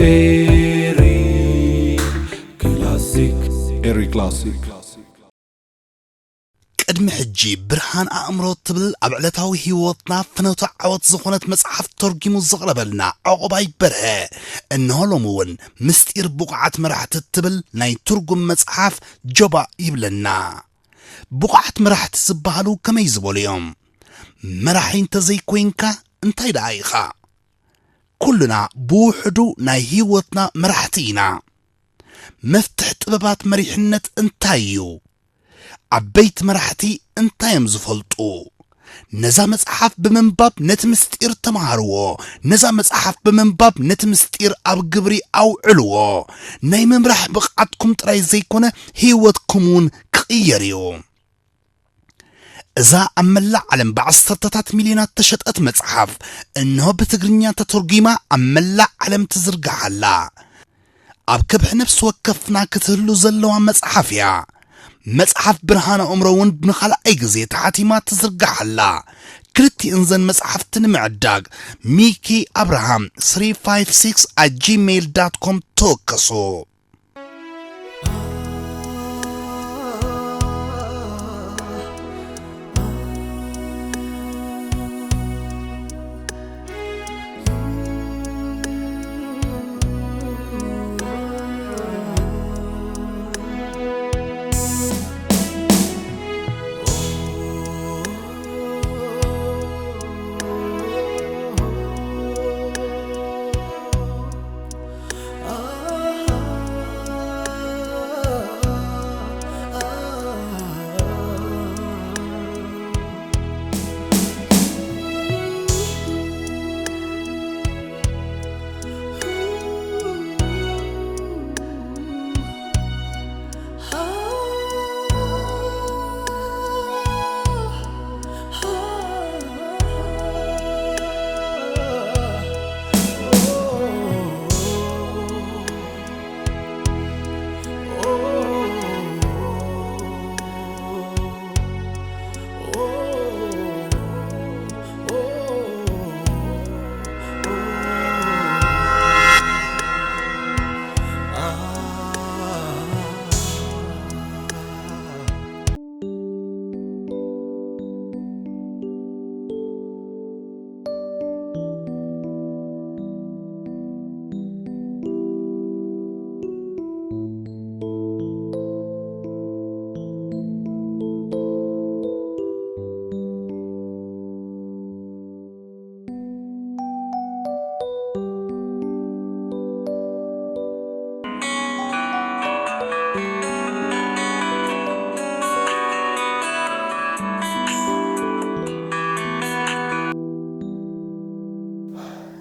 ኤሪ ክላሲክ። ኤሪ ክላሲክ። ቅድሚ ሕጂ ብርሃን ኣእምሮ ትብል ኣብ ዕለታዊ ህይወትና ፍኖተ ዓወት ዝኾነት መጽሓፍ ተርጒሙ ዘቕረበልና ዑቕባይ በርሀ፣ እንሆ ሎሚ እውን ምስጢር ብቑዓት መራሕቲ ትብል ናይ ትርጉም መጽሓፍ ጀባ ይብለና። ብቑዓት መራሕቲ ዝበሃሉ ከመይ ዝበሉ እዮም? መራሒ እንተዘይኮይንካ እንታይ ደኣ ኢኻ? ኩልና ብውሕዱ ናይ ህይወትና መራሕቲ ኢና። መፍትሕ ጥበባት መሪሕነት እንታይ እዩ? ዓበይቲ መራሕቲ እንታይ እዮም ዝፈልጡ? ነዛ መጽሓፍ ብምንባብ ነቲ ምስጢር ተማሃርዎ። ነዛ መጽሓፍ ብምንባብ ነቲ ምስጢር ኣብ ግብሪ ኣውዕልዎ። ናይ ምምራሕ ብቕዓትኩም ጥራይ ዘይኮነ ህይወትኩም እውን ክቕየር እዩ። እዛ ኣብ መላእ ዓለም ብዓሰርተታት ሚልዮናት ተሸጠት መጽሓፍ፣ እንሆ ብትግርኛ ተተርጒማ ኣብ መላእ ዓለም ትዝርጋሕ ኣላ። ኣብ ከብሒ ነፍሲ ወከፍና ክትህሉ ዘለዋ መጽሓፍ እያ። መጽሓፍ ብርሃን ኣእምሮ እውን ንኻልኣይ ግዜ ተሓቲማ ትዝርጋሕ ኣላ። ክልቲእን ዘን መጽሓፍቲ ንምዕዳግ ሚኪ ኣብርሃም three five six at gmail dot com ተወከሱ።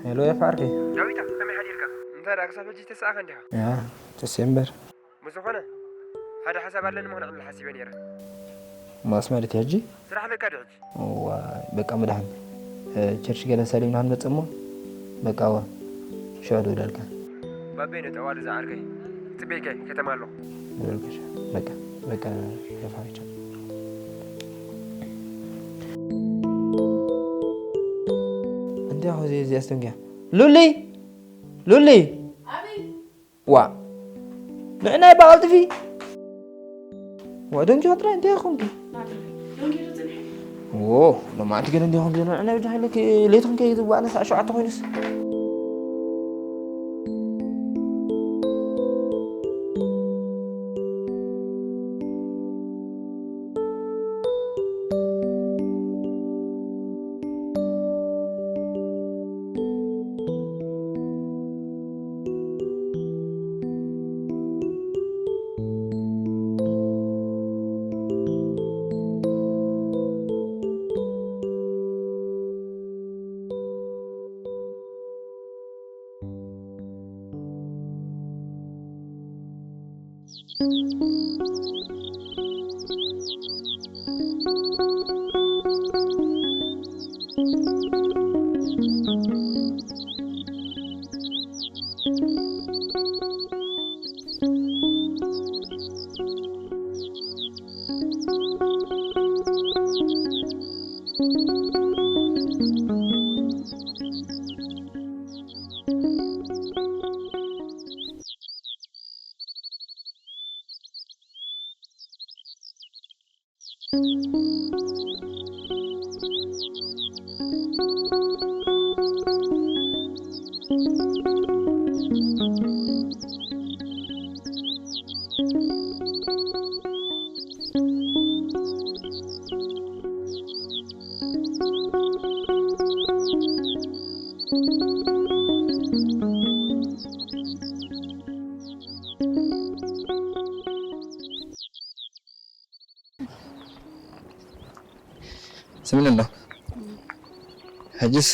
ሄሎ፣ የፋ ዓርከይ። ዳዊታ፣ ከመይ ሓዲርካ? እንታይ ደኣ ክሳብ ሕጂ ተሰኣኸ እንዲኻ? ያ፣ ተስየ እምበር። ብዝኾነ፣ ሓደ ሓሳብ ኣለኒ፣ ምኽንያት ሓሲበ ነይረ። ማስ ማለት እዩ ሕጂ? ስራሕ ለካ ዶ ሕጂ? እዋ፣ በቃ መድሓን። እ፣ ቸርች ገለ ሰሊምና ክንመጽእ እሞ፣ በቃ፣ እዋ፣ ሽዑ ደውለልካ። ባቤ ነጠዋል እዛ ዓርከይ። ጽቤከ ከተማ ኣለኹ። ደውለልካ ሽዑ። በቃ፣ በቃ፣ የፋሪቻ። እንታይ ኾ እዚ፣ እዚ ኣስተንግያ? ሉሊ! ሉሊ! ኣቤት! ዋ! ንዕናይ በቐልጥፊ! ዋ፣ ደንጊኹ ጥራይ እንታይ ኾንኪ? ናብር፣ ደንጊኹ ጽንሕ። ዎ፣ ሎማዓንቲ ግን እንዲኹም ግን ንዕናይ ብጃ ሃይለኪ ሌትኹም ከይትዋእነ ሰዓት ሸውዓተ ኮይኑስ። ስምዕኒ ኣሎ። ሕጅስ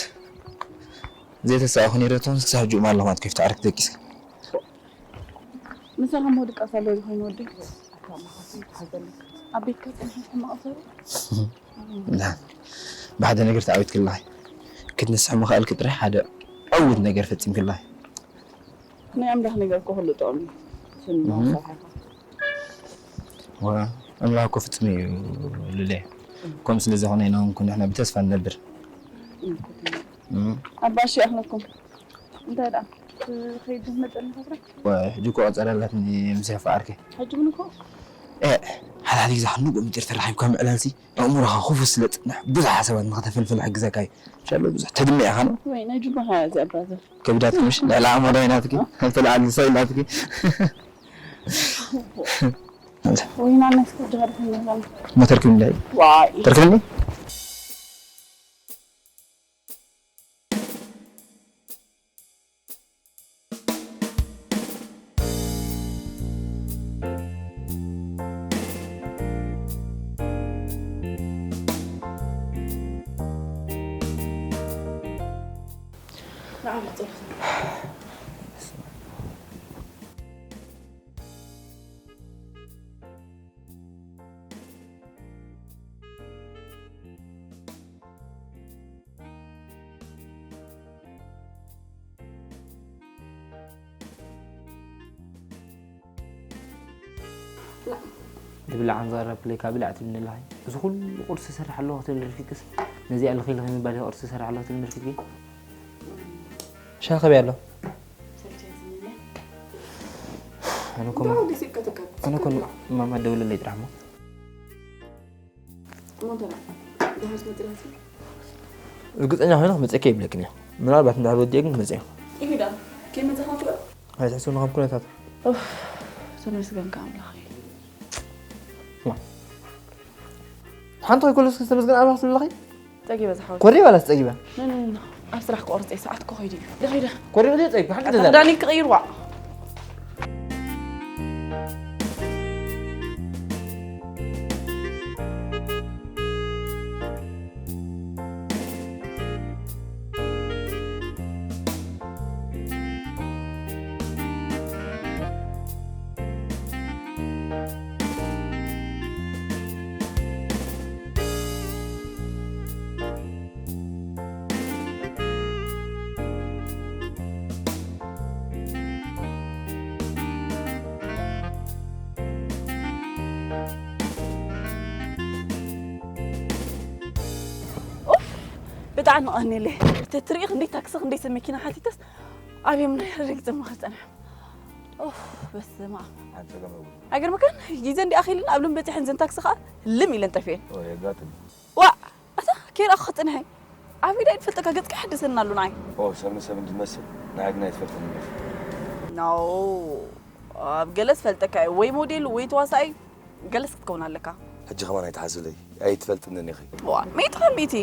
ዘይተሳእኹ ነይረቶም ክሳብ ሕጂ እማ ኣለኹ ማለት ከይፍቲ ዓርክ ደቂስ። ምሳኻ ምውድቃስ ኣሎ ዝኾነ ወዲ። ኣብ ቤትካ ጸኒሕካ መቐሰሩ? ላ፣ ብሓደ ነገር ተዓዊትክላኺ። ክትንስሒ ምኽኣልኪ ጥራሕ ሓደ ዕዉት ነገር ፈጺምክላኺ። ናይ ኣምላኽ ነገር እኮ ኩሉ ጥዑም እዩ። ስም እህ። መሳርሒ ኢኻ። ዋ፣ ኣምላኽ እኮ ፍጹም እዩ ሉሌ። ከምኡ ስለ ዝኾነ ኢና እውን ንሕና ብተስፋ ንነብር። እም። ኣባ፣ እሺ፣ ይኣኽለኩም። እንታይ ደኣ? ትኸይድ መጠን ፈጥራ? ዋ፣ ሕጂ እኮ ቀጸላ ኣላትኒ ምስ ያፋ ዓርከይ። ሕጂ እውን እኮ? ኤ፣ ሓደ ሓደ ግዜ ካብ ንግሆ ምጢር ተራኺብካ ምዕላልሲ ኣእምሮኻ ክፉት ስለ ዝጸንሕ ብዙሕ ሓሳባት ንኸተፈልፍል ይሕግዘካ እዩ። ሻሎ ብዙሕ ተድምዕ ኢኻ ነው? ወይ ናይ ጅማኻ እዚኣ ብራዘር። ከቢዳትኪ ምሽ? ልዕሊ ኣእምሮይ ናትኪ? እ? ኣብቲ ልዓሊ ሰው ኢላትኪ? ወይና ናይ ስፖርት ጀሃድ ኮይና። ሞተርኪ ምንዳይ? ዋይ። ተርክብኒ? ዝብላዕ እንዛረብ ለካ ብላዕ ትብልኒ ኣለኻ። እዚ ኩሉ ቁርሲ ዝሰርሕ ኣለኹ ትብል ርፊትክስ፣ ነዚኣ ልኺ ልኺ ምባል ቁርሲ ዝሰርሕ ኣለኹ ትብል ርፊትኪ? ሻሂ ከበይ ኣሎ? ኣነ እኮ፣ ኣነ እኮ ማማ ደውለለይ ጥራሕ እሞ። እሞ እንታይ ደኣ? ደሓር ትመጽእ ዲኻ? ርግጸኛ ኮይነ ክመጸኪ ይብለክን እየ። ምናልባት እንድሕር ወዲኤ ግን ክመጽእ እየ። ኢሂዳ፣ ከይመጻኻ ትውዕል? ኣይትሕስብኒ ከም ኩነታት። ኡፍ፣ ተመስገንካ ኣምላኸይ። ዋ። ሓንቲ ወይ ኩሉ እስኪ ተመስገን ኣምላኽ ትብል ኣለኺ? ጸጊበ ዝሓወይ። ኮሪ ዋላስ ጸጊበ? ኖ፣ ኖ፣ ኖ፣ ኖ። ኣብ ስራሕ ክቆርጽ እየ፣ ሰዓት እኮ ከይዱ እዩ። ደ ኸይደ። ኮሪ ወዲየ ጸጊበ፣ ሓንቲ ኣታ ገዛ። ክዳነይ ክቕይር ዋእ። ኡፍ፣ ብጣዕሚ ቀኒለ። ተትርኢ ክንደይ ታክሲ፣ ክንደይ ሰብ መኪና ሓቲተስ፣ ኣብዮም ናይ ረጊጸ ምኸድ ጸንሐ። ኡፍ፣ በስመ ኣብ። ኣይገርመካን? ግዜ እንዲ ኣኺልን ኣብ ሎም በጺሐን ዘን ታክሲ ኸኣ ልም ኢለን ጠፊኤን። ኦ፣ የጋጥም። ዋእ! ኣታ፣ ከይረኣኹ ክጽንሐ። ኣብ ኢዳ ይፈልጠካ፣ ገጽካ ይሕድሰና ኣሎ ንዓይ። ኦ፣ ሰብ ንሰብ እንድመስል፣ ንዓይ ግን ኣይትፈልጥን ኢኺ። ኖ፣ ኣብ ገለ ዝፈልጠካ እዩ፣ ወይ ሞዴል፣ ወይ ተዋሳኣይ፣ ገለስ ክትከውን ኣለካ። ሕጂ ከማን ኣይትሓዝለይ፣ ኣይትፈልጥንን ኢኺ። ዋ፣ ሚእቲ ካብ ሚእቲ።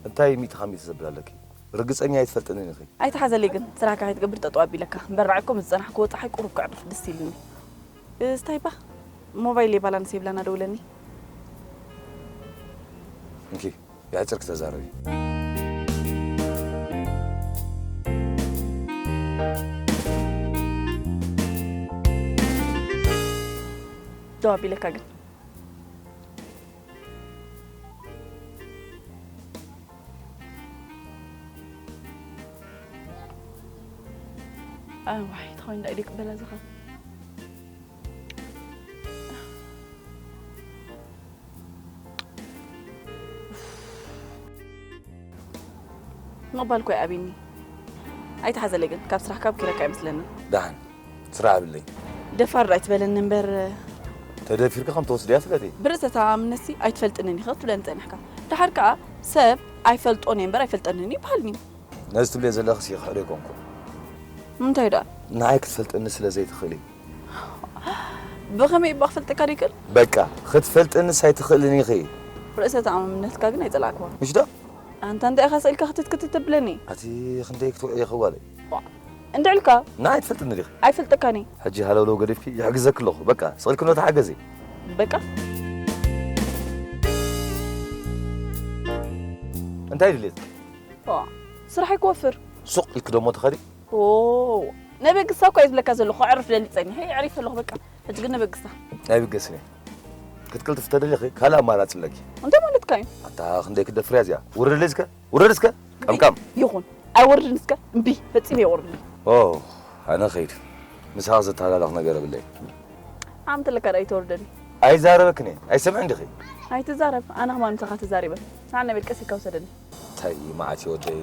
እንታይ ሚእቲ ካብ ሚእቲ ዘብል ኣለኪ? ርግጸኛ ኣይትፈልጥንን ኢኺ። ኣይትሓዘለይ ግን፣ ስራሕካ ከይትገብር ጠጠው ኣቢለካ። እምበር ንዓይ እኮ ምስ ዝጸናሕክዎ ጸሓይ ቁሩብ ከዕርፍ ደስ ኢሉኒ። እስታይ ባ፣ ሞባይለይ ባላንስ የብላን፣ ደውለኒ። እንኪ፣ የሕጽር ክተዛረቢ። ደው ኣቢለካ ግን። ኣዋይ፣ ተኾይኑ ዳኣ ኢደይ ክበላ ዝኻ። ምቕባል እኮ ይኣብየኒ። ኣይትሓዘለይ ግን፣ ካብ ስራሕካ ኣብኪረካ ኣይመስለንን። ደሓን፣ ስራሕ ኣብለይ። ደፋር ዶ ኣይትበለኒ እምበር፣ ተደፊርካ ከም ትወስድያ ፍለጢ። ብርእሰ ተኣማምነትሲ ኣይትፈልጥንን ኢኻ ክትብለኒ ጸኒሕካ። ደሓር ከኣ ሰብ ኣይፈልጦን እየ እምበር ኣይፈልጠንን እዩ ይበሃልኒ። ነዚ ትብልዮ ዘለኽሲ ክሕዶ ኣይኮንኩን። እንታይ ደኣ? ንዓይ ክትፈልጥኒ ስለ ዘይትኽእሊ። ብኸመይ እባ ክፈልጠካ ደይክእል? በቃ፣ ክትፈልጥንስ ኣይትኽእልን ኢኺ። ርእሰ ተኣማምነትካ ግን ኣይጸላእክዋን። ምሽ ዶ? ኣንታ እንታይ ኢኻ ስኢልካ ክትት ክትት ተብለኒ? ኣቲ ክንደይ ክትውዕዪ ኽዋለይ? ዋ፣ እንድዕልካ? ንዓይ ትፈልጥኒ ዲኺ? ኣይፈልጠካን እየ። ሕጂ ሃለውለው ገዲፍኪ ይሕግዘኪ ኣለኹ። በቃ፣ ስቕ ኢልኪ ዶ ተሓገዚ። በቃ። እንታይ ድሌትኪ? ዋ፣ ስራሐይ ክወፍር። ሱቕ ኢልኪ ደሞ ትኸዲ? ኦ፣ ነበግሳ እኮ እየ ዝብለካ ዘለኹ። ኣዕርፍ ደሊጸኒ። ሄይ፣ ኣዕሪፈ ኣለኹ በቃ። ሕጂ ግን ነበግሳ። ኣይብገስን እየ። ክትቅልጥፊ ተደሊኺ ካልእ ኣማራጺ ኣለኪ። እንታይ ማለትካ እዩ? ኣታ ክንደይ ክትደፍርያ እዚኣ? ውረደለይ እስከ፣ ውረድ እስከ፣ ቀምቃም። ይኹን፣ ኣይወርድን እስከ፣ እምቢ፣ ፈጺመ ኣይወርድን። ኦ፣ ኣነ ኸይድ። ምሳኻ ዘተሃላለኽ ነገር የብለይ። ዓም ተለካ ደኣ ኣይተወርደኒ። ኣይዛረበክን እየ፣ ኣይሰምዕን ዲኺ? ኣይትዛረብ፣ ኣነ ከማን ምሳኻ ተዛሪበ። ንዓና ቤት ቀስ ኢልካ ውሰደኒ። እንታይ እዩ መዓት እዩ ወደይ?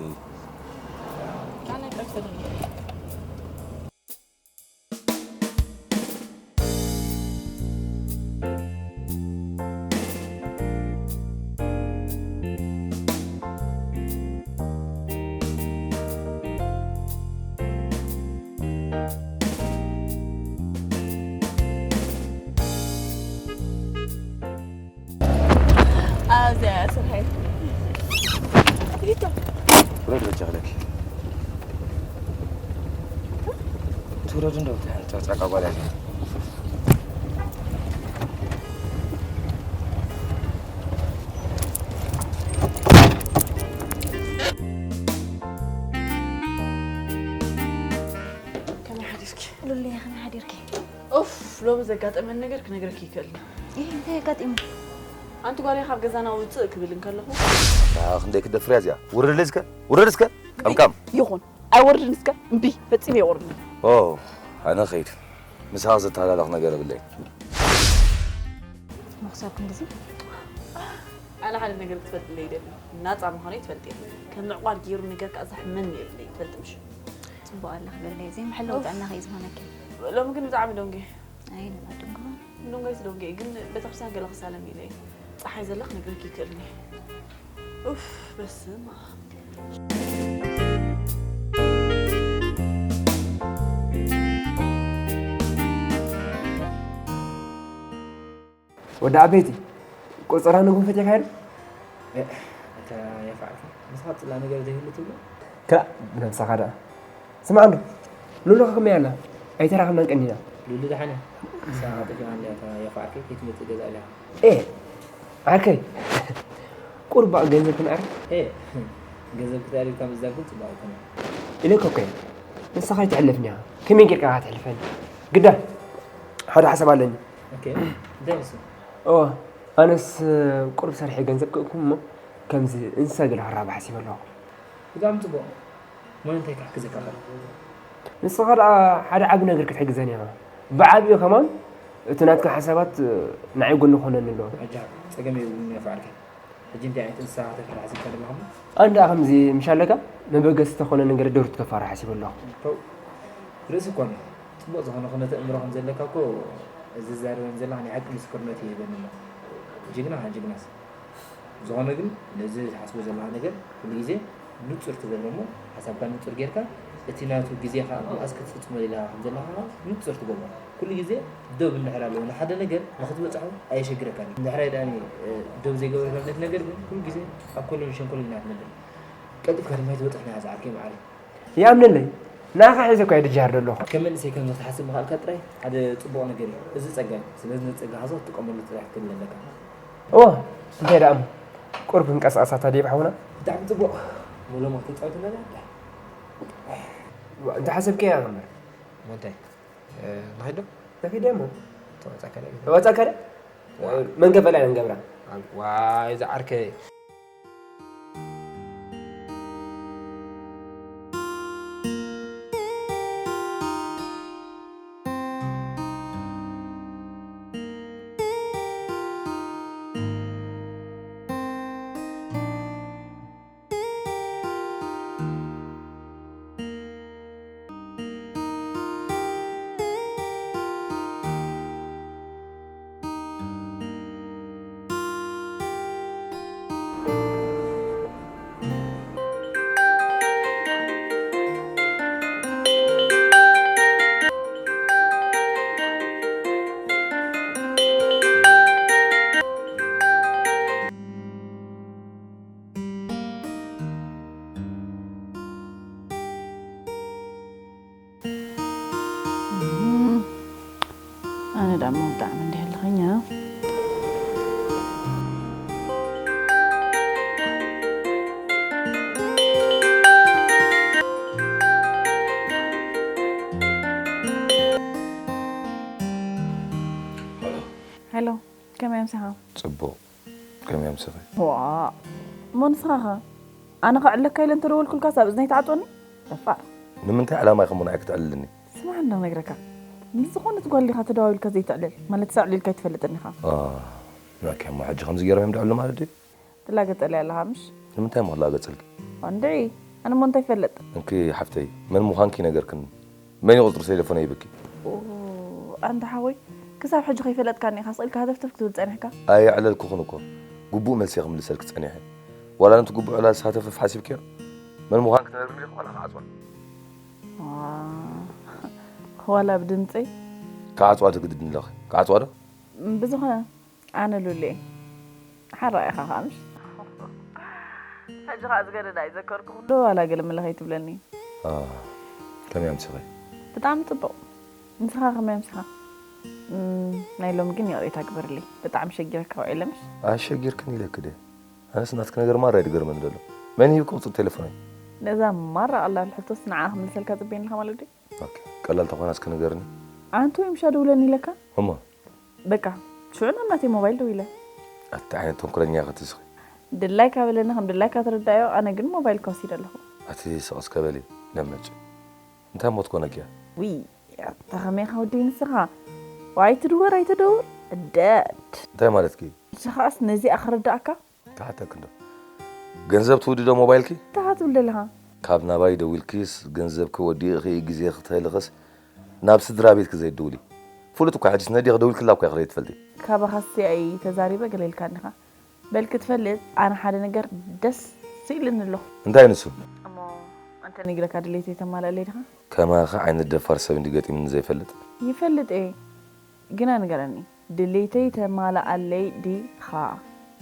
ኣብዚኣ ስርሐይ። ሪቶ። ውረድ በጃ ክለኪ። ትውረድ እንደው ትሕን ጨቅጫቃ ጓል ያለ። ከመይ ሓዲርኪ? ሉልየ፣ ከመይ ሓዲርኪ? ኡፍ፣ ሎሚ ዘጋጠመን ነገር ክነግረኪ ይክእል። ይህ እንታይ ኣጋጢሙ? ኣንቲ ጓለይ ካብ ገዛና ውፅእ ክብል እንከለኹ። ኣታ ክንደይ ክደፍርያ እዚኣ? ውረደለይ እስከ፣ ውረድ እስከ፣ ቀምቃም። ይኹን፣ ኣይወርድን እስከ፣ እምቢ፣ ፈጺመ ኣይወርድን። ኦ፣ ኣነ ኸይድ። ምሳኻ ዘተሃላለኽ ነገር የብለይ። መኽሳብ ክንድዚ? ኣነ ሓደ ነገር ክትፈልጥለይ ይደሊ። ናጻ ምዃነይ ትፈልጢ። ከም ምዕቋር ገይሩ ነገር ከኣ ዘሕመኒ የብለይ፣ ትፈልጢ ምሽ? ጽቡቕ ኣለኺ በለይ፣ ዘይምሕላው ኡፍ። ጥዕናኺ እዩ ዝኾነኪ። ሎሚ ግን ብጣዕሚ ደንጉየ። ኣይ፣ ንባዕድንጎ። ደንጎይስ ደንጉየ፣ ግን ቤተክርስትያን ገለ ክሳለም ኢለ እየ። ጸሓይ ዘላ ክነግረኪ ይክእልኒ። ኡፍ፣ በስመ ኣብ። ወዲ ዓበይቲ፣ ቆጸራ ንጉን ፈቲኻ ዶ? እ፣ እታ የፋዕኪ፣ ንስኻ ትጽላእ ነገር ዘይህሉ ትብሎ? ክላእ፣ ብነብስኻ ደኣ። ስማዕ እንዶ፣ ሉሉ ከ ከመይ ኣላ? ኣይተራኸብናን ቀኒና። ሉሉ ደሓን እያ። ንሳ ጠፊኣ እንድያ፣ እታ የፋዕኪ ከይትመጽእ ገዛ ኢላ። ኤ፣ ዓርከይ፣ ቁሩብ ገንዘብ ክንኣሪ። ኤ፣ ገንዘብ ክትኣሪ ኢልካ ምዝዛም ግን ጽቡቕ ኣይኮነን። ኢለካ እኮ እየ። ንስኻ ኣይትሕለፍን ኢኻ። ከመይ ጌርካ ኢኻ ትሕልፈኒ? ግዳ፣ ሓደ ሓሳብ ኣለኒ። ኦኬ፣ እንታይ ንሱ? እወ፣ ኣነስ ቁሩብ ሰርሐ ገንዘብ ክእክብ እሞ፣ ከምዚ እንስሳ ገለ ክራባሕ ሓሲበ ኣለኹ። ብጣዕሚ ጽቡቕ። መን እንታይ ክሕግዘካ ኸ? ንስኻ ደኣ ሓደ ዓቢ ነገር ክትሕግዘኒ ኢኻ። ብዓቢኡ ከማን እቲ ናትካ ሓሳባት ንዓይ ጎኒ ክኾነኒ ኣለዎ። ኣጃ፣ ጸገም የብሉን፣ የፋዕልካ። ሕጂ እንታይ ዓይነት እንስሳ ከተፍሪ ሓሲብካ ዘለኻ እሞ? ኣነ ደኣ ከምዚ ምሽ ኣለካ መበገሲ ተኾነ ነገር ደርቱ ከፋሪ ሓሲበ ኣለኹ። ተው፣ ርእሲ እኮ ኣለካ። ጽቡቕ ዝኾነ ኩነተ ኣእምሮ ከም ዘለካ እኮ እዚ ዝዛረበኒ ዘለኻ ናይ ሓቂ ምስክርነት እዩ ይህበኒ ኣሎ። ጅግና፣ ጅግናስ። ዝኾነ ግን ነዚ ትሓስቦ ዘለኻ ነገር ኩሉ ግዜ ንጹር ትገብሮ እሞ፣ ሓሳብካ ንጹር ጌርካ፣ እቲ ናቱ ግዜኻ መኣስ ክትፍጽሞ ኢልካ ከም ዘለኻ ንጹር ትገብሮ። ኩሉ ግዜ ደው እንድሕር ኣለዎ፣ ንሓደ ነገር ንኽትበጽሖ ኣየሸግረካን እዩ። እንድሕራይ ደኣ፣ እ፣ ደው ዘይገበርካሉ ነቲ ነገር ግን ኩሉ ግዜ ኣብ ኮሎን ሸንኮሎን ኢና ትነብር። ቀልጢፍካ ድማ ኣይትበጽሕን ኢኻ ዝዓርከይ መዓረይ። ይኣምነለይ። ንዓኻ ሒዘ እኮ እየ ድጅሃር ዘለኹ። ከም መንእሰይ ከምዚ ክትሓስብ ምኽኣልካ ጥራይ ሓደ ጽቡቕ ነገር እዩ። እዚ ጸጋ እዩ። ስለዚ ነዚ ጸጋ ሓዞ ክትጥቀመሉ ጥራይ ክትክእል ኣለካ። እወ፣ እንታይ ደኣ እሞ፣ ቁሩብ ክንቀሳቐስ ኣታ ዴቭ ሓውና። ብጣዕሚ ጽቡቕ። ሞሎሞ ክትጻወት ኣለና። እንታይ ሓሰብከ እያ እምበር? እሞ እንታይ? እ፣ ንኸይድ ዶ? ንኸይድ እሞ። ተዋጻእካ ዶ? ተዋጻእካ ዶ? ዋ። መንገበላ ኢና ንገብራ። ዋይ፣ ዝዓርከይ። እኛ ሄሎ፣ ከመይ ኣምሲኻ? ጽቡቕ። ከመይ ኣምሲኺ? ዋ፣ እሞ ንስኻ ኸ? ኣነ ኸዕልለካ ኢለ እንተደወልኩልካስ ኣብ እዝነይ ትዓጽወኒ? ደፋር። ንምንታይ ዕላማ ኢኻ እሞ ንዓይ ክትዕልልኒ? ስማዕ እንዶ ነግረካ። ምስ ዝኾነት ጓል ዲኻ ተደዋዊልካ ዘይትዕልል? ማለት ኣዕሊልካ ኣይትፈልጥን ኢኻ። ኣ፣ ኦኬ፣ እሞ ሕጂ ከምዚ ገይሮም እዮም ድዕሉ ማለት ድዩ? ትላገጸለይ ኣለኻ ምሽ? ንምንታይ እሞ ክላገጸልኪ? እንድዒ፣ ኣነ እሞ እንታይ ይፈልጥ? እንኪ ሓፍተይ፣ መን ምዃንኪ ነገርክኒ? መን እዩ ቁጽሪ ቴሌፎነይ ይብኪ? ኦ፣ ኣንታ ሓወይ፣ ክሳብ ሕጂ ከይፈለጥካኒ ኢኻ ስቕ ኢልካ ሃተፍተፍ ክትብል ጸኒሕካ? ኣየዕለልኩኽን እኮ። ግቡእ መልሲ እየ ክምልሰልኪ ጸኒሐ። ዋላ ነቲ ግቡእ ዕላልስ ሃተፍተፍ ሓሲብክዮ? መን ምዃንኪ ትነግርኒ ዲኺ ዋላ ክዓጽዋ? ዋ፣ ዋላ ብድምጸይ? ክዓጽዋ ትግድድኒ ኣለኺ። ክዓጽዋ ዶ? ብዝኾነ፣ ኣነ ሉሊ እየ። ሓራቕ ኢኻ ኸኣ ምሽ? ሕጂ ኸኣ ዝገደዳ ይዘከርኩ ኩሉ ዋላ ገለ መለ ከይትብለኒ። ኣ፣ ከመይ ኣምሲኺ? ብጣዕሚ ጽቡቕ። ንስኻ ከመይ ኣምሲኻ? እም፣ ናይ ሎሚ ግን ይቕሬታ ግበርለይ። ብጣዕሚ ሸጊረካ ውዒለ ምሽ? ኣሸጊርክን ኢለኪ ድየ? ኣነስ ናትኪ ነገር ማራ እዩ ዝገርመኒ ዘሎ። መን ሂብኪ ቁጽሪ ቴሌፎነይ? ነዛ ማራ ቀላል ሕቶስ ንዓኣ ክምልሰልካ ጽበየኒ ኣለኻ ማለት ድዩ? ኦኬ፣ ቀላል ተኾና እስኪ ንገርኒ። ኣንቱ ወይ ምሻ ደውለኒ ኢለካ? እሞ? በቃ፣ ሽዑ ናብ ናተይ ሞባይል ደዊለ። ኣቲ ዓይነት ተንኮለኛ ኢኺ ትስኺ። ድላይካ በለኒ፣ ከም ድላይካ ትርዳዮ፣ ኣነ ግን ሞባይልካ ወሲደ ኣለኹ። ኣቲ ስቕ እስከ በሊ፣ ለመጭ። እንታይ እሞ ትኮነኪ እያ? ውይ፣ ኣታ ከመይ ኢኻ ወደይ ንስኻ? ዋይ ትድወር ኣይትደውር፣ ደድ። እንታይ ማለትኪ? ንስኻስ ነዚኣ ክርዳእካ? ክሓተኪ እንዶ። ገንዘብ ትውዲ ዶ ሞባይልኪ? እንታይ ኢኻ ትብል ዘለኻ? ካብ ናባይ ደዊልኪስ ገንዘብኪ ወዲእኺ ግዜኺ ተህልኽስ ናብ ስድራ ቤትኪ ዘይትድውሊ። ፍሉጥ እኮ ሕጂስ ነዲኺ ደዊልክላ እኮ ኢኺ ዘይትፈልጢ። ካባኻስ ያኢ ተዛሪበ ገለ ኢልካኒ ኢኻ። በል ክትፈልጥ ኣነ ሓደ ነገር ደስ ኢሉኒ ኣለኹ። እንታይ ንሱ? እሞ ኣንተ ነጊረካ ድሌተይ ተማልኣለይ ዲኻ? ከማኺ ዓይነት ደፋር ሰብ እንዲ ገጢሙኒ ዘይፈልጥ። ይፈልጥ እየ። ግና ንገረኒ፣ ድሌተይ ተማልኣለይ ዲኻ?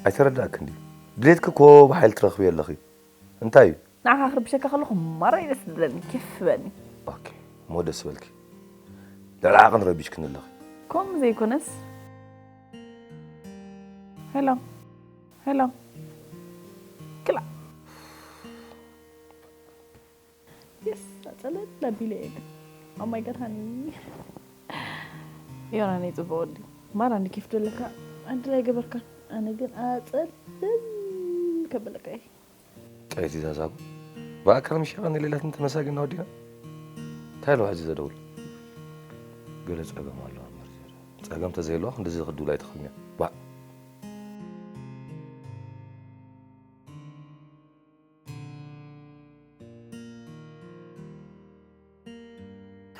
ኣይተረዳእክን ድዩ? ድሌትኪ እኮ ብሓይሊ ትረኽብዮ ኣለኺ። እንታይ እዩ? ንዓኻ ክርብሸካ ከለኹ ማራ እዩ ደስ ዝብለኒ፣ ኬፍ ይህበኒ። ኦኬ፣ እሞ ደስ በልኪ። ልዕሊ ዓቕን ረቢሽክኒ ኣለኺ። ከምኡ ዘይኮነስ። ሄሎ፣ ሄሎ። ክላ። የስ፣ ኣጸለል ኣቢለ እየ ግን። Oh my God፣ ሃኒ። ዮናኒ ጽቡቕ ወዲ። ማራ እንዲ ኬፍ ደለካ፣ ዕድል ኣይገበርካን። ኣነ ግን ኣጸልል ከበለካ እየ። ቀይቲ ዛዛጉ። ብኣካል ምሽ ቐኒ ሌላት እንተመሳጊና ወዲና። እንታይ ኣለዋ ሕጂ ዘደውል? ገለ ጸገም ኣለዋ እምበር ዘረ። ጸገም ተዘይህልዋ ክንድዚ ክድውል ኣይትኽእልን እያ። ባዕ።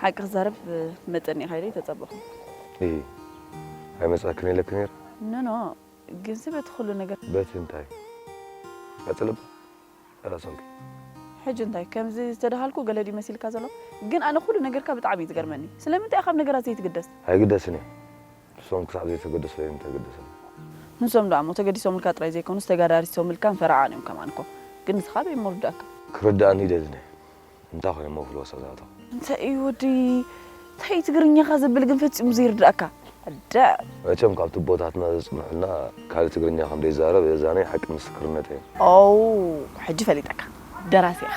ሓቂ ክዛረብ መጸኒ ኢኻ ኢለ ተጸበኹ። እይ፣ ኣይመጻእክን ኢለኪ ነይረ? ኖ፣ ኖ፣ ግንሲ በቲ ኩሉ ነገር በቲ እንታይ? ቀጽሊ እባ። ጠላሶንኪ። ሕጂ እንታይ? ከምዚ ዝተደሃልኩ ገለ ድዩ መሲልካ ዘሎ? ግን ኣነ ኩሉ ነገርካ ብጣዕሚ እዩ ዝገርመኒ። ስለምንታይ ኢኻ ኣብ ነገራት ዘይትግደስ? ኣይግደስን እየ። ንሶም ክሳብ ዘይተገደሱ እዮም ተገደሰኒ። ንሶም ደኣ እሞ ተገዲሶምልካ ጥራይ ዘይኮኑስ ተጋዳሪሶምልካን ፈረቓን እዮም ከማን እኮ። ግን ንስኻ ኣበይ እሞ ርዳእካ? ክርድኣኒ ይደልን እየ። እንታይ ኮይነ እሞ ክልወሳ ዝኣተኹ? እንታይ እዩ ወዲ? እንታይ እዩ ትግርኛኻ ዘብል ግን ፈጺሙ ዘይርድኣካ? ኣደ። መቸም ካብ ትቦታትና ዘጽንሑልና ካልእ ትግርኛ ከም ዘይዛረብ እዛ ናይ ሓቂ ምስክርነት እየ። ኦው፣ ሕጂ ፈሊጠካ። ደራሲ ኢኻ።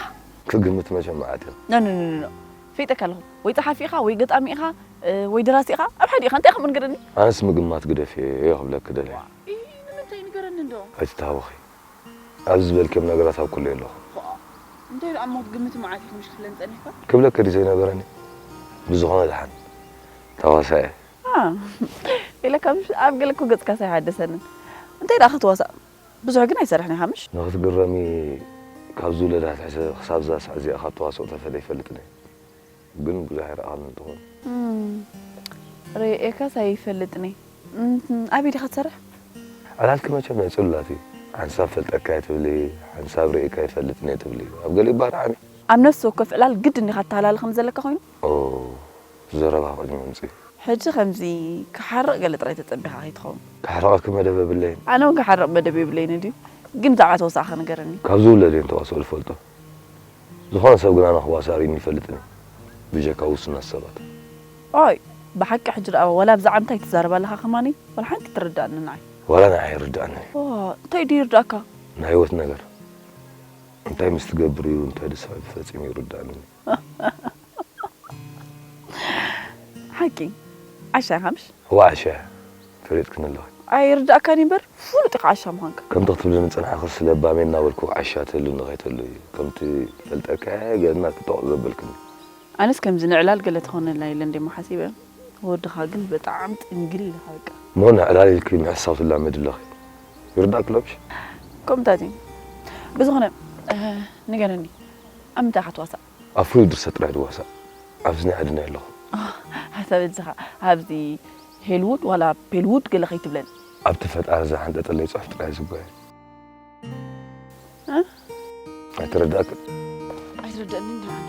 ክግምት መቸም መዓት እየ። ኖ፣ ኖ፣ ኖ፣ ኖ፣ ኖ። ፈሊጠካ ኣለኹ። ወይ ጸሓፊ ኢኻ፣ ወይ ገጣሚ ኢኻ፣ እ፣ ወይ ደራሲ ኢኻ። ኣብ ሓደ ኢኻ። እንታይ ኢኻ እሞ ንገረኒ? ኣነስ ምግማት ግደፍ እየ ክብለኪ ደልየ። ዋ፣ ኢ፣ ንምንታይ ንገረኒ እንዶ? ኣይትተሃወኺ። ኣብዚ ዝበልክዮም ነገራት ኣብ ኩሉ ኣለኹ። ዋ፣ እንታይ ደኣ እሞ ክትግምት መዓት ኢኻ ምሽ ክትብለኒ ጸኒሕካ? ክብለኪ ድዩ ዘይነበረኒ? ብዝኾነ ደሓን። ተዋሳኢ። ኣ፣ ኢለካ ምሽ ኣብ ገለ እኮ ገጽካስ ኣይሓደሰንን። እንታይ ደኣ ክትዋሳእ? ብዙሕ ግን ኣይሰርሕን ኢኻ ምሽ? ንኽትግረሚ ካብ ዝውለድ ኣትሒዘ ክሳብ እዛ ሰዓት እዚኣ ካብ ተዋስኦ ተፈልየ ኣይፈልጥን እየ። ግን ብዙሕ ኣይረኣኻንን ትኾን። እም፣ ርእየካስ ኣይፈልጥን እየ። እም፣ ኣበይ ዲኻ ትሰርሕ? ዕላልኪ መቸም ናይ ጽሉላት እዩ። ሓንሳብ ፈልጠካ እየ ትብሊ፣ ሓንሳብ ርእየካ ኣይፈልጥን እየ ትብሊ። ኣብ ገሊኡ እባ ርዓሚ። ኣብ ነፍሲ ወከፍ ዕላል ግድን ዲኻ ኣተሃላሊ ከም ዘለካ ኮይኑ? ኦ፣ ዘረባ ቅድሚ ምምጽኡ። ሕጂ ከምዚ ክሓርቕ ገለ ጥራይ ተጸቢኻ ከይትኸውን። ክሓርቐኪ መደብ የብለይን። ኣነ እውን ክሓርቕ መደብ የብለይን ድዩ? ግን ብዛዕባ ተወሳኺ ንገረኒ። ካብ ዝውለድ እየን ተዋስኦ ዝፈልጦ። ዝኾነ ሰብ ግን ኣነ ክዋሳእ ርእይኒ ይፈልጥን እዩ። ብጀካ ውሱናት ሰባት። ኦይ፣ ብሓቂ ሕጂ ደኣ ዋላ ብዛዕባ እንታይ ትዛረብ ኣለኻ ከማኒ ዋላ ሓንቲ ትርዳእኒ ንዓይ። ዋላ ንዓይ ይርዳእኒ። ዋ፣ እንታይ ድዩ ይርዳእካ? ናይ ህይወት ነገር። እንታይ ምስ ትገብር እዩ፣ እንታይ ደስ ፈጺሙ ይርዳእኒ። ሓቂ። ዓሻ ኢኻ ምሽ? እዋ ዓሻ እያ። ፈሊጥክኒ ኣለኺ። ኣይርዳእካን እምበር ፍሉጥ ኢኻ ዓሻ ምዃንካ። ከምቲ ክትብልኒ ዝጸናሕክስ ለባመይ እናበልኩ ዓሻ ትህልኒ ከይትህሉ እዩ። ከምቲ ፈልጠካ ገና ክጠቕ ዘበልክኒ። ኣነስ ከምዚ ንዕላል ገለ ትኾነላ ኢለ እንዴ መሓሲበ ወድኻ ግን ብጣዕሚ ጥንግል ኢኻ በቃ። እሞ ንዕላል ኢልኪ ምሕሳው ትላመዲ ኣለኺ። ይርዳእኪ ሎምሽ? ከምታት እዩ። ብዝኾነ፣ እ፣ ንገረኒ፣ ኣብ ምንታይ ኢኻ ትዋሳእ? ኣብ ፍሉይ ድርሰት ጥራይ ድዋሳእ። ኣብዚ ናይ ዓድና የለኹ። ኣታ በጃኻ፣ ኣብዚ ሄልውድ ዋላ ፔልውድ ገለ ከይትብለኒ። ኣብቲ ፈጣሪ ዝሓንጠጠለይ ጽሑፍ ጥራይ ዝጓየ። እ? ኣይተረዳእክን? ኣይተረዳእንን ደኣ ኣነ።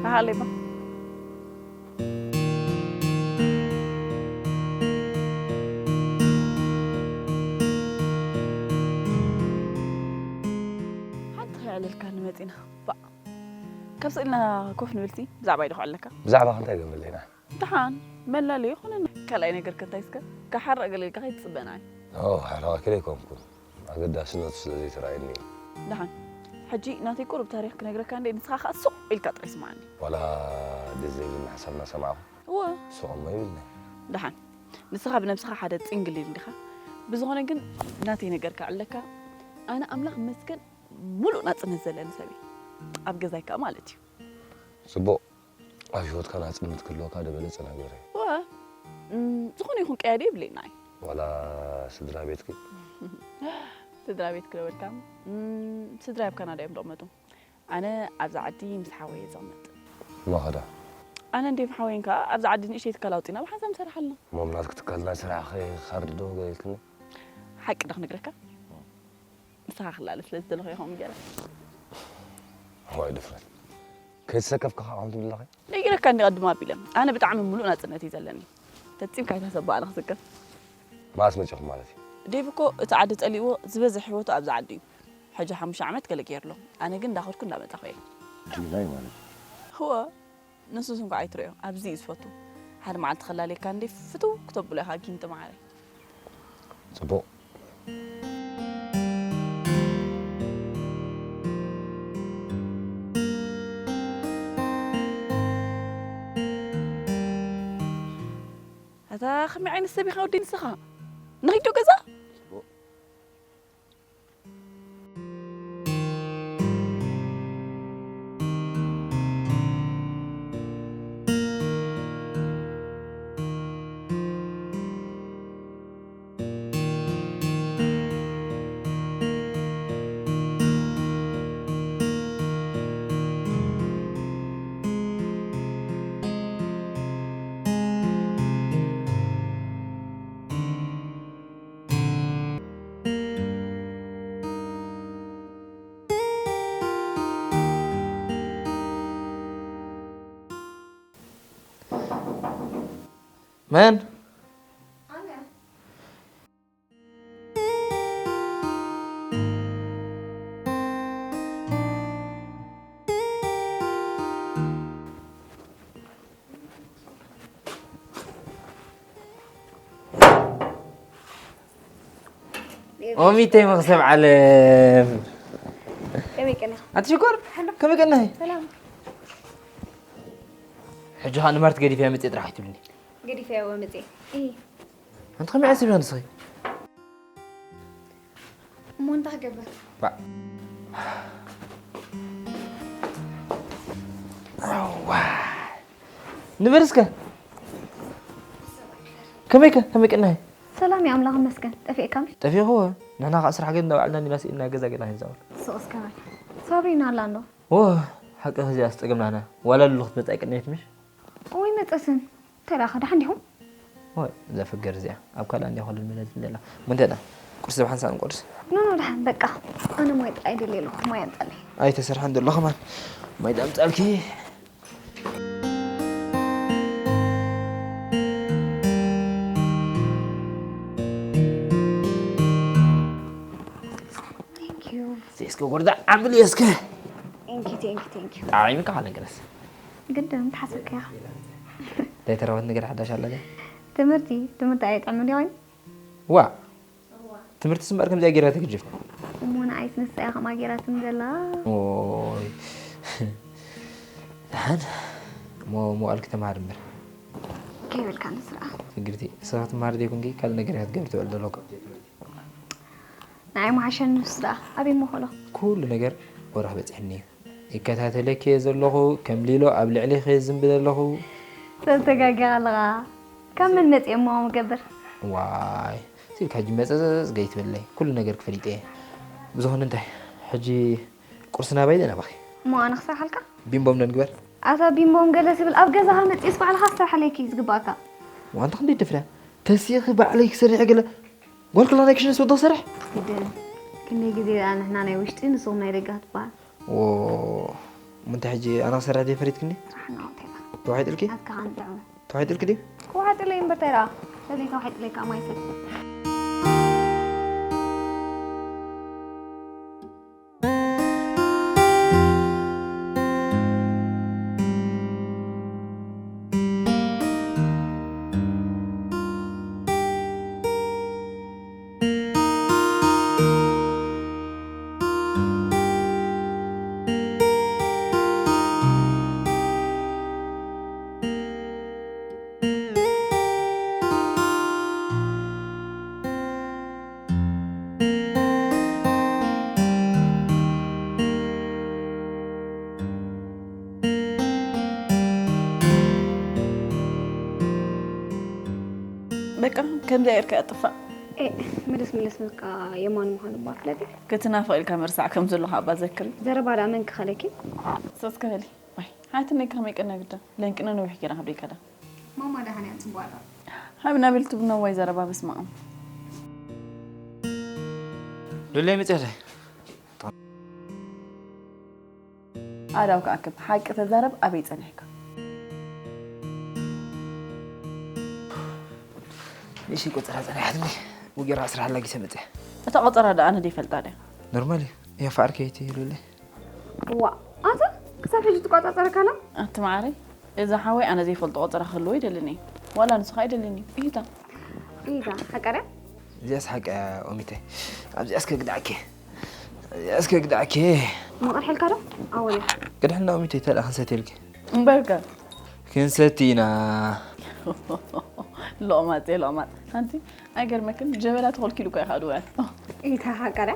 ኣሃሌባ። ሓንቲ ከይዕለልካ ንመጺና። ባእ። ካብ ስእልና ኮፍ ንብል ሲ፣ ብዛዕባይ ዶ ክዕለካ? ብዛዕባኺ እንታይ ገምለይና? ደሓን፣ መላለዪ ይኾነና። ካልኣይ ነገር ከ እንታይ እስከ? ክሓርቕ ገለ ኢልካ ከይትጽበና እዩ። ኦ፣ ሓራቒ ኣይኮንኩን። ኣገዳስነቱ ስለ ዘይተራእየኒ እዩ። ደሓን፣ ሕጂ ናተይ ቁሩብ ታሪኽ ክነግረካ እንዴ፣ ንስኻ ከኣ ሱቕ ኢልካ ጥራይ ስምዓኒ። ዋላ ደስ ዘይብለኒ ሓሳብ እናሰማዕኹ እወ። ስቕ እሞ ይብለኒ። ደሓን፣ ንስኻ ብነብስኻ ሓደ ጽንግሊል እንዲኻ። ብዝኾነ ግን ናተይ ነገር ክዕለካ፣ ኣነ ኣምላኽ ይመስገን ሙሉእ ናጽነት ዘለኒ ሰብ እየ። ኣብ ገዛይ ከኣ ማለት እዩ። ጽቡቕ። ኣብ ህይወትካ ናጽነት ክህልወካ ዝበለጸ ነገር እዩ። እወ፣ እም፣ ዝኾነ ይኹን ቀያዲ የብለይን ንዓይ። ዋላ ስድራ ቤትኪ? ስድራ ቤትኪ ዶ በልካ? እም፣ ስድራይ ኣብ ካናዳ እዮም ዝቕመጡ። ኣነ ኣብዛ ዓዲ ምስ ሓወይ እየ ዝቕመጥ። እሞ ኸ ዶ? ኣነ እንድየ ምስ ሓወይን ከኣ ኣብዛ ዓዲ ንእሽተይ ትካል ኣውጺእና ብሓንሳብ ንሰርሕ ኣለና። እሞ ኣብ ናትኪ ትካል ናይ ስራሕ ከ ካርድ ዶ ገለ ኢልክኒ? ሓቂ ዶ ክነግረካ? ንስኻ ክላለ ስለ ዝደለኹ እየ ከምኡ ገይረ። እዋይ ድፍረት። ከይተሰከፍካ ከዓ ከምኡ ትብል ኣለኻ? ነጊረካ እንዲ ቀድም ኣቢለ። ኣነ ብጣዕሚ ምሉእ ናጽነት እዩ ዘለኒ። ፈጺምካ ኣይትሕሰቦ ኣነ ክስከፍ። መዓስ መጺኹም ማለት እዩ? ዴቭ እኮ እቲ ዓዲ ጸሊእዎ ዝበዝሕ ህይወቱ ኣብዛ ዓዲ እዩ። ሕጂ ሓሙሽተ ዓመት ገለ ገይሩ ኣሎ። ኣነ ግን እንዳኸድኩ እንዳመጻኹ እየ። ጅግና እዩ ማለት እዩ። እወ። ንሱስ እንኳዕ ኣይትርእዮ፣ ኣብዚ እዩ ዝፈቱ። ሓደ መዓልቲ ክላለየካ እንዴ ፍትው ክተብሎ ኢኻ ጊንጢ መዓረይ። ጽቡቕ። ኣታ ከመይ ዓይነት ሰብ ኢኻ ወዲ ንስኻ? ንኺድ ዶ ገዛ? መን? ኦሚተይ መኽሰብ ዓለም። ከመይ ቀኒኻ? ኣቲ ሽኮር፣ ከመይ ቀኒኺ? ሰላም። ሕጂ ኸኣ ንማርት ገዲፈያ መጽእ ጥራሕ ኣይትብልኒ። ገዲፈያ ወ መጽእ። እይ። ኣንቲ ከመይ ዓሲብያ ንስኺ? እሞ እንታይ ክገብር? ባ- ኣዋ። ንበል እስከ። ከመይከ? ከመይ ቅናይ? ሰላም እዩ ኣምላኽ ይመስገን። ጠፊእካ ምሽ? ጠፊእኽዎ። ንሕና ኸዓ ስራሕ ገና እንዳውዓልና እንዲና ስኢልና ገዛ ገና ክንዛወር። ስቕ እስከ በል። ሳብሪና ኣላ እንዶ? ዎ፣ ሓቂ ኸዚኣ ኣስጠገምናና። ዋላ ሉሉ ክትመጽእ ኣይቀነየት ምሽ? ወይ መጸስን። እንታይ ደኣ፣ ደሓን ዲኹም? ወይ፣ እዛ ፍገር እዚኣ። ኣብ ካልኣ እንዲያ ኾለል መለል ትብል ዘላ። እሞ እንታይ ደኣ? ቁርሲ ብሓንሳእ ንቆርስ? ኖ፣ ኖ፣ ደሓን፣ በቃ። ኣነ ማይ ጥራይ ደልየ ኣለኹ፣ ማይ ኣምጻለይ። ኣይተሰርሐን ዘሎ ኸማን። ማይ ዳምጻልኪ። Thank you. እስከ ጎርዳ ዓብል እስከ። Thank you, thank you, thank you. ጣዕሚ ካለ ገለስ። ግድን ተሓሰብካያ። ዘይተረፈት ነገር ሓዳሽ ኣለ ድያ? ትምህርቲ፣ ትምህርቲ ኣይጥዕምን ድዩ? ዋ። ትምህርቲ ስምበር ከምዚኣ ጌራ ትግጅፍ። እሞ ንዓይስ ንሳ እያ ከምኣ ጌራ ትም ዘላ። ኦይ። ደሓን። እሞ መዋእልኪ ተማሃሪ እምበር። ከይበልካ ንስርዓ። ስግርቲ፣ ንስኻ ትመሃሪ ዘይኮንኪ ካልእ ነገር እያ ክትገብሪ ትውዕል ዘለኹ። ንዓይ መሓሸኒ ንሱ ደኣ ኣበይ እሞ ኾሎ? ኩሉ ነገር ወረኽ በጺሕኒ እዩ። ይከታተለኪ እየ ዘለኹ፣ ከም ሊሎ ኣብ ልዕሊኺ እየ ዝዝንቢ ዘለኹ። ሰብ ተጋጊኻ ኣለኻ። ካብ መን መጺኦም እሞ ከምኡ ገብር? ዋይ፣ ሲልካ ሕጂ መጸጸጽ ገይትበለይ። ኩሉ ነገር ክፈሊጠ እየ። ብዝኾነ እንታይ፣ ሕጂ ቁርሲ ናባይ ደኣ ናባኺ። እሞ ኣነ ክሰርሓልካ? ቢምቦም ዶ ንግበር? ኣታ ቢምቦም ገለ ትብል፣ ኣብ ገዛኻ መጺእስ ባዕልኻ ክትሰርሓለይ እዩ ዝግባኣካ። ዋንታ ክንደይ ደፍርያ? ተሲእኺ ባዕለይ ክሰርሕ ገለ ጓል ከላ ናይ ክሽነ ስወዶ ክሰርሕ? ግድን። ክንደይ ግዜ ደኣ ንሕና ናይ ውሽጢ ንስኹም ናይ ደገ ክትበሃል? ዎ፣ እሞ እንታይ ሕጂ ኣነ ክሰርሕ ደይ ፈሪድክኒ? ስራሕ እናወተኻ። ተዋሒጥልኪ? ናትካ ከንጥዑ። ተዋሒጥልኪ ድዩ? ክዋሓጥለይ እምበር እንታይ ደኣ? ስለዘይ ተዋሒጥለይ ከኣ ማይ ሰቲ። በቃ ከምዚኣ ኢልካ ኣጥፋእ። ኤ፣ ምልስ ምልስ ምልካ የማን ምዃኑ እባ ፍለጢ። ክትናፍቕ ኢልካ ምርሳዕ ከም ዘለኻ እባ ዘክሪ። ዘረባ ደኣ መን ክኸለኪ? ሰስከ በሊ። ዋይ፣ ሓትነይ ከመይ ቀና ግዳ። ለንቅነ ነዊሕ ጌራ ክብደይ ከዳ። ማማ ደሓን እያ፣ ጽቡቕ ኣላ። ሃብ ናብል ትብና ዋይ ዘረባ በስመ ኣብ። ሉለይ መጽያለይ። ኣዳው ክኣክብ ሓቂ ተዛረብ፣ ኣበይ ጸኒሕካ? ንእሽተይ ቆጸራ ጸኒሓትኒ፣ ወጊራ ኣስራሓላ ጊሰ መጽያ። እታ ቆጸራ ደኣ ኣነ ደይፈልጣ ድያ? ኖርማል እዩ። እያ ፋር ከይቲ ሉለይ። እዋ፣ ኣታ ክሳብ ሕጂ ትቆጻጸረካ ኣላ? ኣቲ መዓረይ፣ እዛ ሓወይ ኣነ ዘይፈልጦ ቆጸራ ክህልዎ ኣይደልን እየ። ዋላ ንስኻ ኣይደልን እዩ። እሂታ። እሂታ፣ ሓቀርያ? እዚኣስ ሓቂ እያ ኦሚተይ። ኣብዚኣስ ከግድዓኪ። እዚኣስ ከግድዓኪ። መቕርሐልካ ዶ? ኣወለ። ቅድሕና ኦሚተይ፣ ተላ ክንሰትየልኪ። እምበርከ። ክንሰቲ ኢና። ሎማጽ እየ፣ ሎማጽ። ሓንቲ ኣይገርመክን፣ ጀበና ተኸልኪሉ እኮ ኢኻ ድውዕል። እሂታ፣ ሓቀርያ?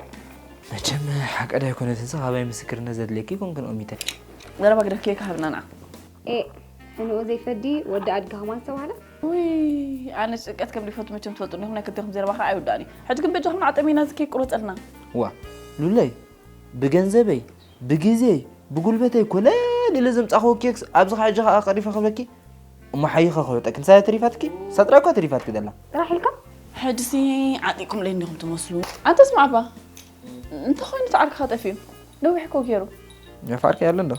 መቸም ሓቀዳ ኣይኮነትን፣ እዛ ካባይ ምስክርነት ዘድልየኪ ይኮንክን ኦሚተ። ዘረባ ግደፍኪ ከሃብና ንዓ። ኤ፣ ሕንኡ ዘይፈዲ ወዲ ኣድጊ ከማን ዝተባህለ? ውይ፣ ኣነ ጭንቀት ከም ዘይፈቱ መቸም ትፈልጡ እንዲኹም፣ ናይ ክልቴኹም ዘረባ ከዓ ኣይውዳእን እዩ። ሕጂ ግን በጃኹም ንዓ ጠሚና እዚ ኬክ ቁረጸልና። ዋ፣ ሉለይ፣ ብገንዘበይ፣ ብግዜይ፣ ብጉልበተይ ኮለል ኢለ ዘምጻእኽዎ ኬክስ ኣብዚ ከዓ ሕጂ ከዓ ቀሪፈ ክብለኪ፣ እሞ ሓይኸ ክወጠ ክንሳያ ተሪፋትኪ? ሳጥራ እኳ ተሪፋትኪ ዘላ። ጥራሕ ኢልካ? ሕጂሲ ዓጢቕኩም ለይ እንዲኹም ትመስሉ። ኣንተ ስማዕ እባ፣ እንተኾይኑ እቲ ዓርክኻ ጠፊኡ። ነዊሕ እኮ ገይሩ። የፋርኪ ያለ እንዶ?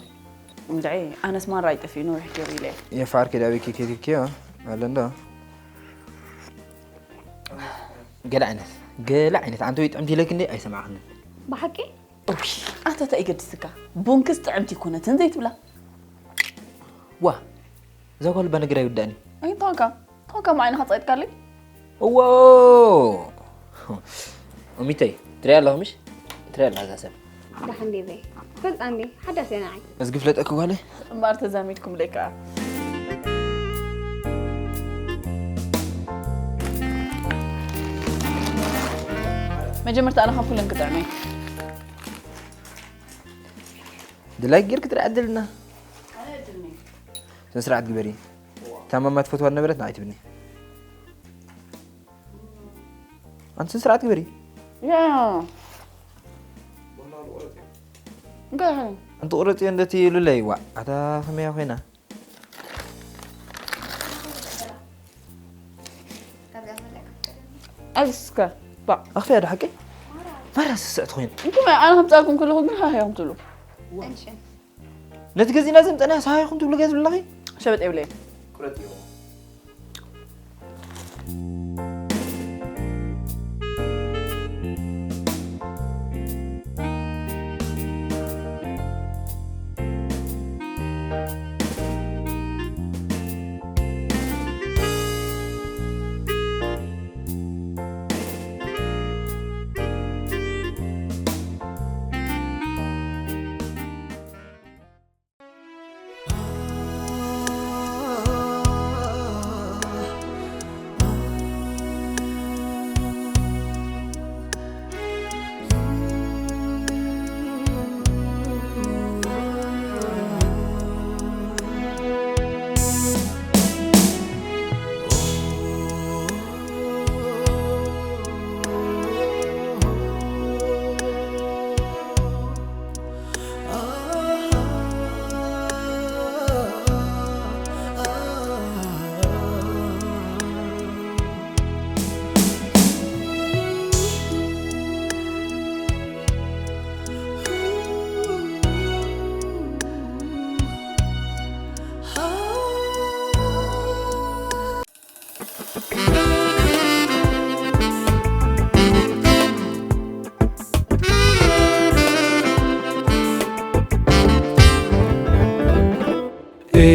እንድዒ፣ ኣነስ ማራ ኣይጠፊኡ ነዊሕ ገይሩ ኢለ እየ። የፋርኪ ዳቢኪ ኬቲኪዮ ኣለ እንዶ? ገለ ዓይነት፣ ገለ ዓይነት። ኣንተ ወይ ጥዕምቲ ኢለኪ እንዴ ኣይሰማዕኽንን። ብሓቂ? እውይ፣ ኣታ እንታይ ይገድስካ? ቡንክስ ጥዕምቲ ኣይኮነትን ዘይትብላ። ዋ፣ እዛ ጓል እባ ነገር ኣይውዳእን እዩ። እንታይ ኮንካ? እንታይ ኮንካ፣ ማዓይንኻ ጸቂጥካለይ? እዎ! እሚተይ፣ ትሪኣ ኣለኹ ምሽ? ትሪኣ ኣለኻ እዛ ሰብ? ደሓን ዴቨይ። ፈልጣ እንዴ? ሓዳስ እያ ንዓይ። እዝጊ ፍለጠኪ ጓለይ? እምበኣር ተዛሚድኩም ደይ ከኣ። መጀመርታ ኣነ ካብ ኩለን ክጥዕመይ። ድላይ ጌርክ ጥራይ ዕድልና። ስነ ስርዓት ግበሪ። ታማማ ትፈትዋ ነበረት ንዓይ ትብኒ። ኣንቲ ስነ ስርዓት ግበሪ። ያ። እንታይ ኾነ? ኣንቲ ቁረጽዮ እንደቲ ይብሉለይ። ዋ፣ ኣታ ከመያ ኮይና? ኣዚስከ፣ ባዕ። ኣኽፍያ ዶ ሓቀይ? ማራ ስስዕቲ ኮይና። እንኩም ኣነ ከምጻልኩም ከለኹ ግን ሃህ ኢኹም ትብሉ። ነቲ ገዚእና ዘምጸናዮ ሃህ ኢኹም ትብሉ ገዝ ብለኺ? ሸበጥ የብለይ።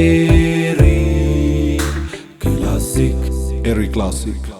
Eri Classic. Eri Classic.